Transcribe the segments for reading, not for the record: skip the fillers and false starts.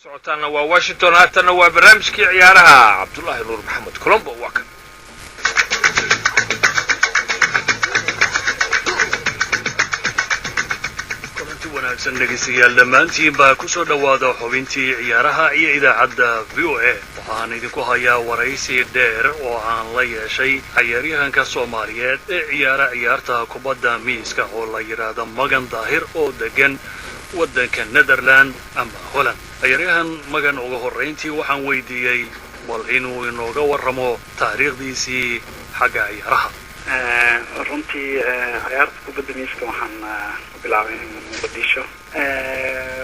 Socotaanna waa Washington. Haatanna waa barnaamijkii ciyaaraha. Cabdulaahi Nuur Maxamed Colombo waa kan. Kulanti wanaagsan, dhegaystayaal dhammaantiin baa ku soo dhowaada xubintii ciyaaraha iyo idaacadda VOA. Waxaan idinku hayaa waraysi dheer oo aan la yeeshay cayaaryahanka Soomaaliyeed ee ciyaara ciyaarta kubadda miiska oo la yidhaahdo Magan Daahir oo degan waddanka Netherland ama Holland. Ciyaaryahan Magan uga horrayntii waxaan weydiiyey bal inuu inooga warramo taariikhdiisii xagga ciyaaraha. Runtii ciyaarta kubadda miiska waxaan ku bilaabay Muqdisho.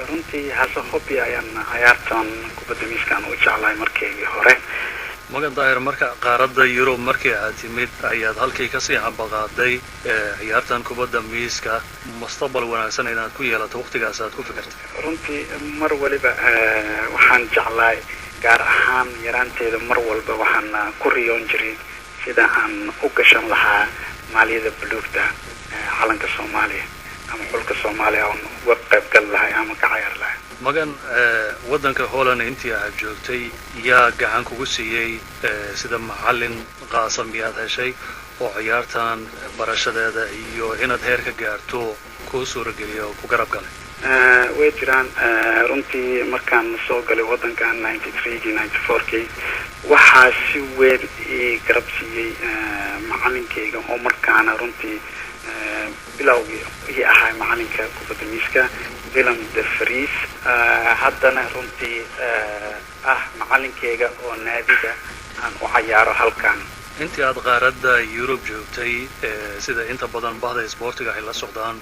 Runtii as a hobby ayaan ciyaartan kubadda miiskaan u jeclahay markeygii hore. Magan Daahir, marka qaaradda Yurub markii aad timid ayaad halkii kasii ambaqaaday ciyaartan kubadda miiska, mustaqbal wanaagsan inaad ku yeelato waqtigaas aad ku fikirtay? Runtii mar waliba waxaan jeclahay, gaar ahaan yaraanteeda, mar walba waxaan ku riyoon jiray sida aan u gashan lahaa maaliyada buluugta calanka Soomaaliya ama xulka Soomaaliya oon uga qayb gali lahay ama ka cayaar lahay. Magan, waddanka Holland intii aad joogtay yaa gacan kugu siiyey? Sida macallin qaasa miyaad heshay oo ciyaartan barashadeeda iyo inaad heer ka gaarto kuu suurageliya oo ku garab galay? Way jiraan. Runtii markaan soo galay waddankan 93-gii, 94-kii, waxaa si weyn ii garab siiyey macalinkayga oo markaana runtii bilowgii ii ahaa macalinka kubadda miiska, Willem de Vries, haddana runtii ah macalinkayga oo naadiga aan u cayaaro halkan. Intii aad qaaradda Yurub joogtay, sida inta badan bahda isboortiga ay la socdaan,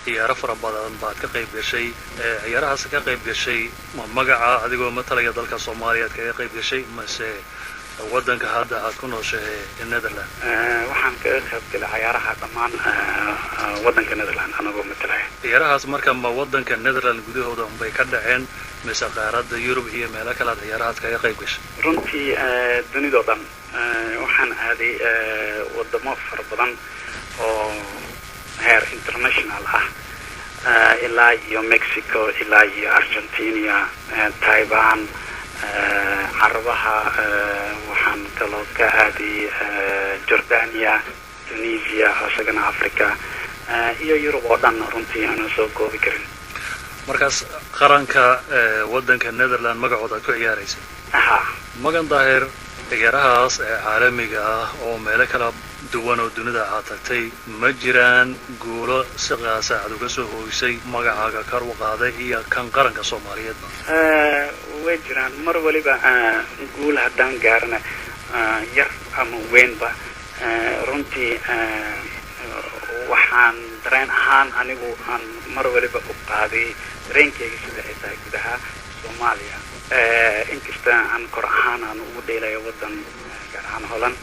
ciyaaro fara badan baad ka qayb gashay. Ciyaarahaas ka qayb gashay, ma magaca adigoo matalaya dalka Soomaaliya aad kaga qayb gashay mase waddanka hadda aad ku nooshahay ee Netherland? Waxaan kaga qayb galay cayaaraha dhammaan waddanka Netherland anagoo matalaya. Ciyaarahaas marka ma waddanka Netherland gudahooda unbay ka dhaceen mise qaaradda Yurub iyo meelo kale aad ciyaarahaas kaga qayb gashay? Runtii dunidoo dhan waxaan aaday wadamo fara badan oo heer international ah, ilaa iyo Mexico, ilaa iyo Argentina, Taiwan, Carabaha, waxaan kaloo ka aaday Jordania, Tunisia, isagana Africa iyo Yurub oo dhan, runtii aanan soo koobi karin. Markaas qaranka waddanka Netherland magacooda aad ku ciyaaraysa? Ha. Magan Daahir, ciyaarahaas ee caalamiga ah oo meelo kala duwan oo dunida aad tagtay, ma jiraan guulo si qaasa aad uga soo hooysay, magacaaga kor u qaaday iyo kan qaranka Soomaaliyeedba? Way jiraan. Mar waliba guul haddaan gaarana, yar ama weynba, runtii waxaan dareen ahaan anigu aan mar waliba u qaaday dareenkayga sida ay tahay gudaha Soomaaliya, inkasta aan kor ahaan aan ugu dheelayo waddan, gaar ahaan Holland.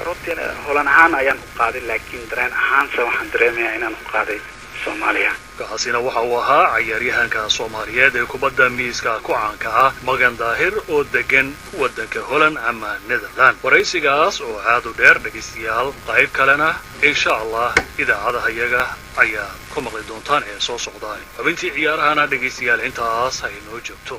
Runtiina Holland ahaan ayaan u qaaday, laakiin dareen ahaanse waxaan dareemayaa inaan u qaaday Soomaaliya. Kaasina waxa uu ahaa cayaaryahanka Soomaaliyeed ee kubadda miiska ku caanka ah, Magan Daahir, oo degan waddanka Holland ama Netherland. Waraysigaas oo aad u dheer, dhegaystayaal, qayb kalena insha Allah idaacadaha iyaga ayaad ku maqli doontaan ee soo socdaa. Xubintii ciyaarahana, dhegaystayaal, intaas hay noo joogto.